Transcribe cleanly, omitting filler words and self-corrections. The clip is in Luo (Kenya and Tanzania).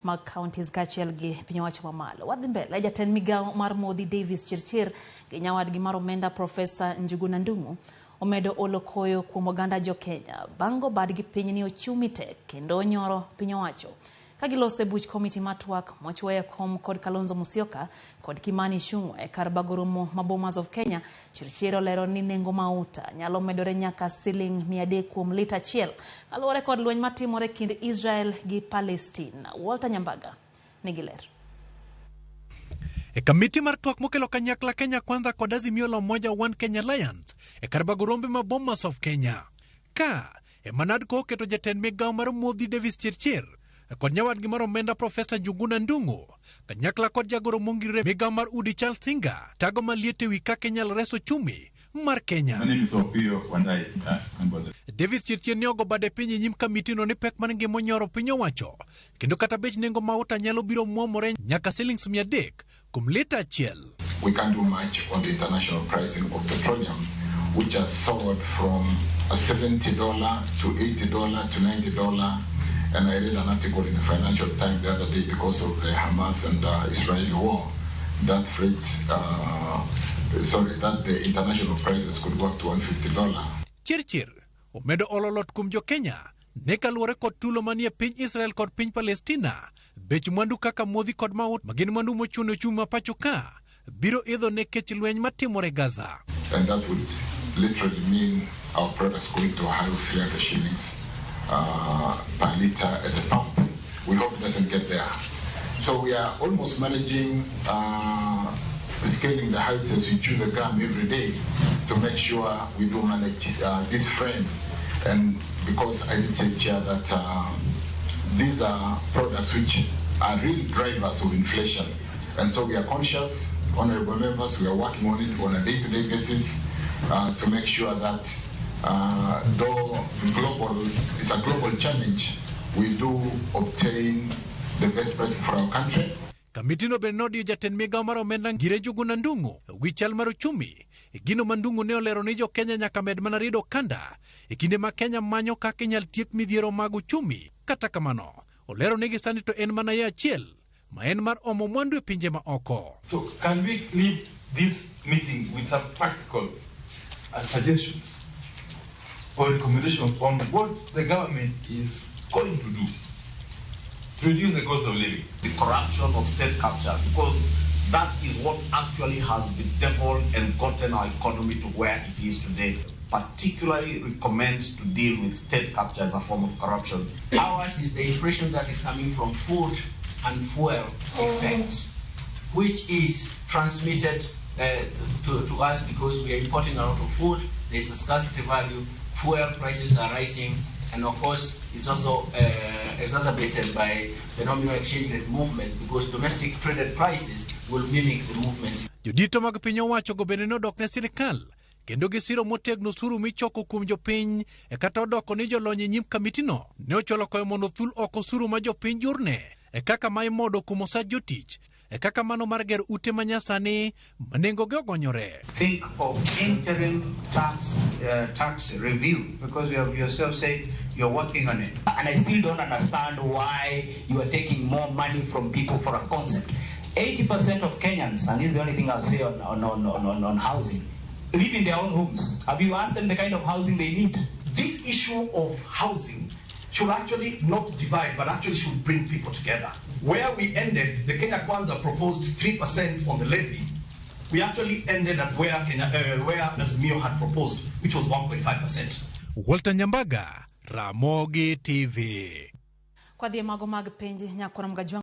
Mag counties kaachiel gi piny owacho mamalo. Wadhi mbele, jatend migawo mar modhi Davis Chirchir gi nyawadgi mar omenda Profesa Njuguna Ndung'u omedo olo koyo kuom oganda jo Kenya bang' go badgi piny ni ochumi tek kendo onyoro piny owacho. Ka gilose buch komiti mar twak mochwoye kom kod Kalonzo Musyoka kod Kimani Ichung'wa e kar bago romo ma Bomas of Kenya, Chirchir olero ni nengo mauta nyalo medore nyaka siling 300 kuom lita achiel kaluwore kod lweny matimore kind Israel gi Palestina. Walter Nyambaga nigi ler. E kamiti mar twak mokelo kanyakla Kenya Kwanza kod Azimio la Umoja One Kenya Alliance e kar bago rombe ma Bomas of Kenya. Ka ema NADCO oketo jatend migawo mar modhi Davis Chirchir kod nyawadgi mar omenda Profesa Njuguna Ndung'u kanyakla kod jagoro mongirore migawo mar udi Charles Tinga tago maliet ewi kaka inyalo res ochumi mar Kenya. My name is Opiyo Wandayi. Davis Chirchir ne ogo bade piny e nyim kamitino ni pek mar ngima onyoro piny owacho kendo kata bech nengo mauta nyalo biro mwomore nyaka silings 300 kuom lita achiel. We can't do much on the international pricing of petroleum, which has soared from a $70 to $80 to $90. And I read an article in the Financial Times the other day because of the Hamas and Israeli war, that freight, sorry, that the international prices could go up to $150. Chirchir omedo olo lot kuom jo Kenya ne kaluwore kod tulo manie piny Israel kod piny Palestina, bech mwandu kaka modhi kod maut ma gin mwandu mochuno ochumi ma pacho ka biro idho nikech lweny matimore Gaza. And that would literally mean our products going to a high of 300 shillings per liter at the pump. We hope it doesn't get there. So we are almost managing scaling the heights as we chew the gum every day to make sure we do manage this frame. And because I did say, Chair, that these are products which are real drivers of inflation. And so we are conscious, honorable members, we are working on it on a day-to-day basis to make sure that though global, it's a global challenge, we do obtain the best price for our country. Kamitino bende nodiyo jatend migawo mar omenda Ngire Njuguna Ndung'u wi chal mar ochumi. Gino ma Ndung'u ne olero ni jo Kenya nyaka med mana rido okanda e kinde ma Kenya manyo kaka inyal tiek midhiero mag uchumi. Kata kamano, olero ni gisani to en mana yo achiel ma en mar omo mwandu e pinje ma oko. So can we leave this meeting with some practical suggestions or recommendations on what the government is going to do to reduce the cost of living? The corruption of state capture, because that is what actually has bedeviled and gotten our economy to where it is today. Particularly recommend to deal with state capture as a form of corruption. Ours is the inflation that is coming from food and fuel effects, which is transmitted to us because we are importing a lot of food. There's a scarcity value, fuel prices are rising, and of course it's also exacerbated by the nominal exchange rate movements because domestic traded prices will mimic the movements. Jodito mag piny owacho go bende nodok ne sirikal kendo gisiro motegno osuru michoko kuom jopiny e kata odoko ni jolony e nyim kamitino ne ochwalo koyo mondo othul oko osuru ma jopiny jurne e kaka ma imodo kuom osach jotich e kaka mano mar gero ute ma nyasani ma nengogi ogonyore. Think of interim tax review, because you have yourself said you're working on it. And I still don't understand why you are taking more money from people for a concept. 80% of Kenyans, and this is the only thing I'll say on housing, live in their own homes. Have you asked them the kind of housing they need? This issue of housing should actually not divide, but actually should bring people together. Where we ended, the Kenya Kwanza proposed 3% on the levy. We actually ended at where Azimio had proposed, which was 1.5%. Walter Nyambaga, Ramogi TV. Kwadhi e mago mag penj nyakwar Mgajwang'.